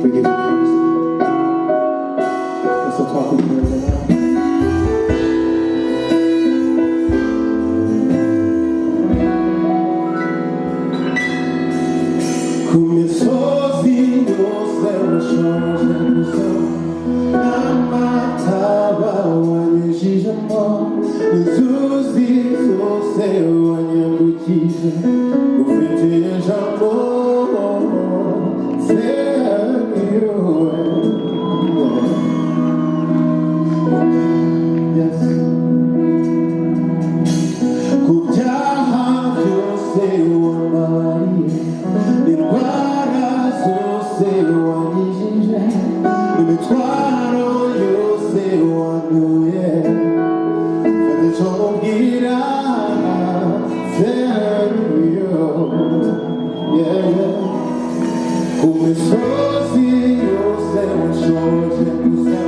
Forgive me first. Let's talk with you right now. Ku misozi yose washoje gusa, n'amataba wanyujijemo, inzuzi zose wanyambukije, ufite ijambo. Thank you. Yes. Ku byaha byose wambabariye, indwara zose wankijije, imitwaro yose wanduye, mfite icyo mubwira. Thank you. Yeah. Ku misozi yose washoje gusa,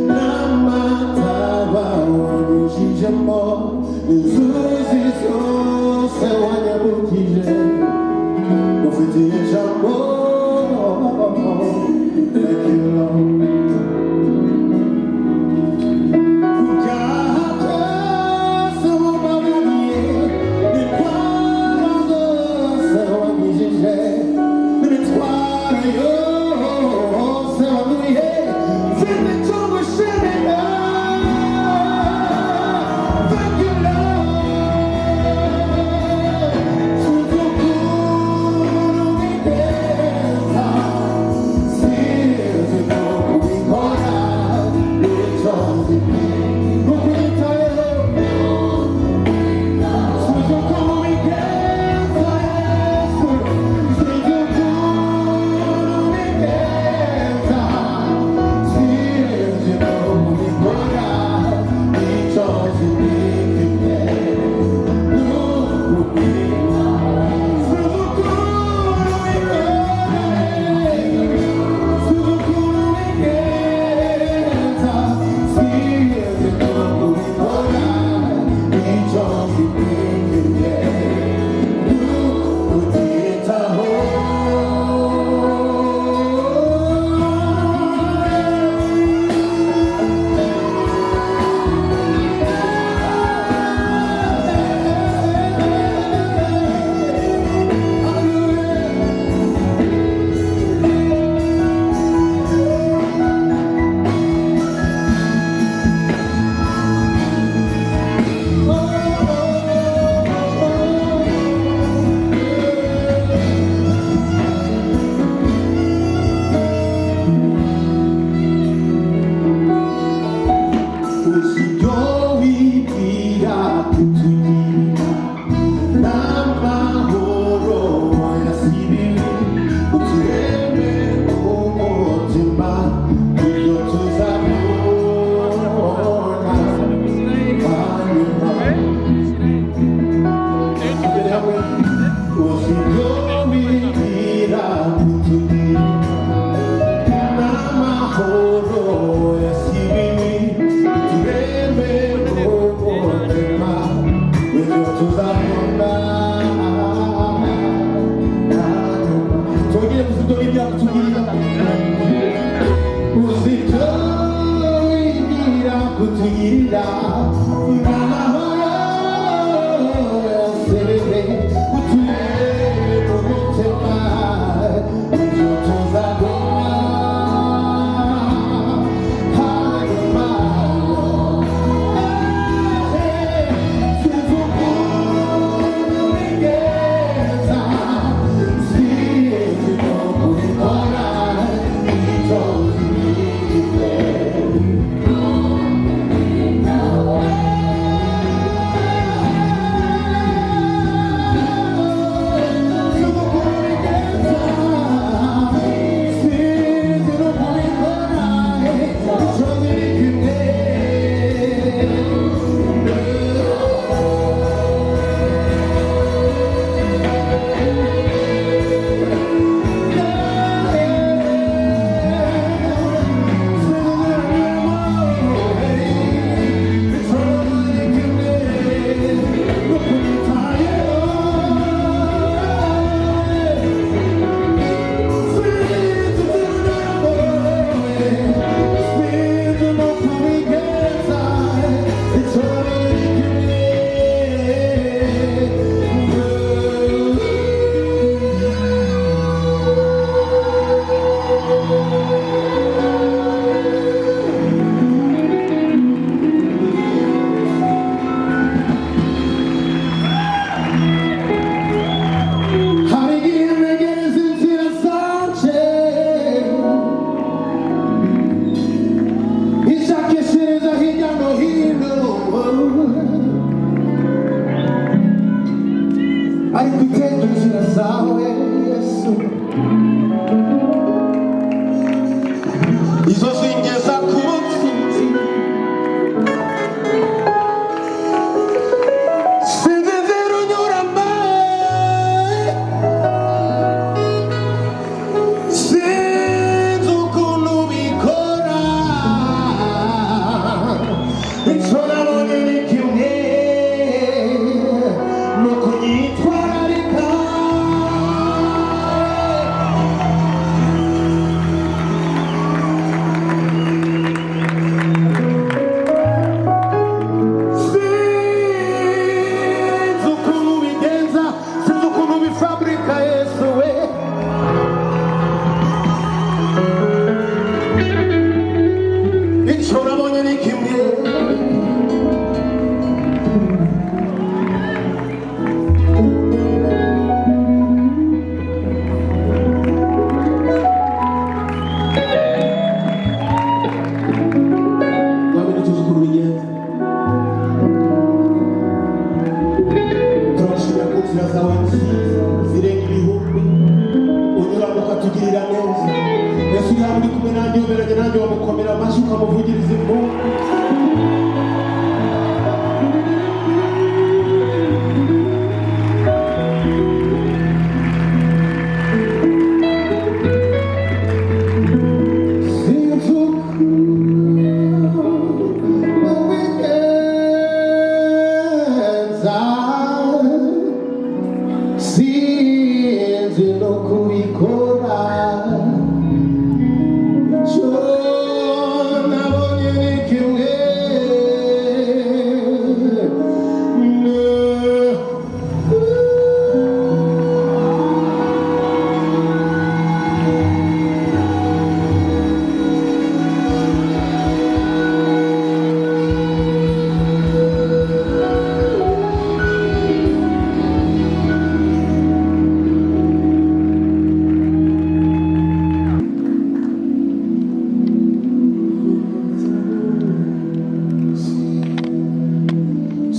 n'amataba wanyujijemo, inzuzi zose wanyambukije, ufitiye ijambo. Thank you, Lord. Ku byaha byose wambabariye, indwara zose wankijije, n'imitwaro yose wanduye, mfite icyo gushimira. Thank you, Lord. Sinzi ukuntu ubigenza, sinzi uko ubikora, icyo nzi ni ukunyitayeho. Sinzi uko ubigenza, Yesu, sinzi ukuntu ubigenza, sinzi uko ubikora, icyo nzi ni kimwe, ni ukukwitaho. Sinzi ukuntu ubikora, sinzi ukuntu ubigenza, sinzi uko ubikora, icyo nzi ni kimwe, ni ukukwitaho. Hallelujah. Uzi ibyo wibwira kutugirira, n'amahoro yasibiwe, utureme umutima ibyo tuzabona hanyuma. Tugere hamwe. Uzi ibyo wibwira kutugirira, n'amahoro yasibiwe, utureme umutima ibyo tuzabona hanyuma. Twongere. Uzi ibyo wibwira kutugirira, uzi ibyo wibwira kutugirira, n'amahoro yasebeje, utureme umutima ibyo tuzabona hanyuma. Sinzi ukuntu ubigenza, sinzi uko ubikora, icyo nzi ni kimwe. Izo zingeza ku ntsinzi. Sinzi inzira unyuramo, sinzi ukuntu ubikora. Icyo nabonye ni kimwe, ni ukunyitwararika. Sinzi ukuntu ubigenza, sinzi ukuntu ubifaburika, Yesu we. Icyo nabonye ni kimwe. Mwami, ntituzi ukuntu ubigenza. Turashimira ko inzira zawe nziza zirenga ibihumbi unyuramo ukatugirira neza. Yesu, yaba uri kumwe nanjye, wemeranye nanjye, wamukomera amashyi, ukamuvugiriza impundu. Sinzi ukuntu ubigenza, sinzi no kubikora. Icyo nabonye ni kimwe.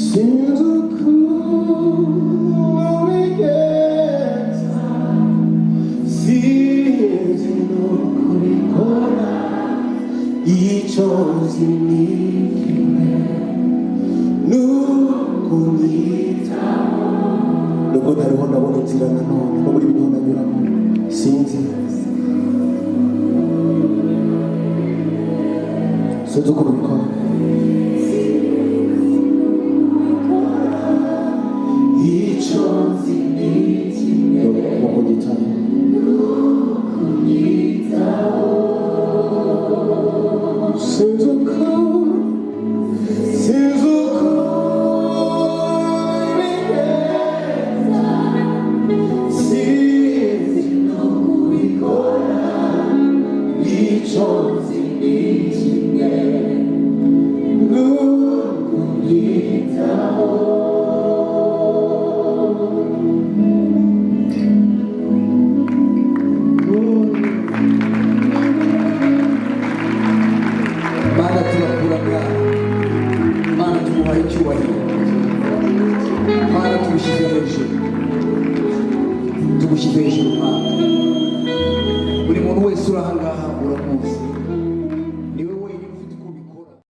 Sinzi ukuntu ubigenza, sinzi no kubikora. Icyo nzi ni kimwe, ni ukunyitaho. Nubwo ntariho ndabona inzira nanone, no muri bino ndanyuramo, sinzi, sinzi ukuntu ubikora. Icyo nzi ni kimwe, ni ukunyitaho. Sinzi uko, sinzi uko bigenza, sinzi no kubikora. Icyo nzi ni kimwe, ni ukunyitaho. Mana, turakuramya. Mana, tumuhaye icyubahiro. Mana, tumushyize hejuru, tumushyize hejuru. Mana, buri muntu wese uri aha ngaha uramuzi.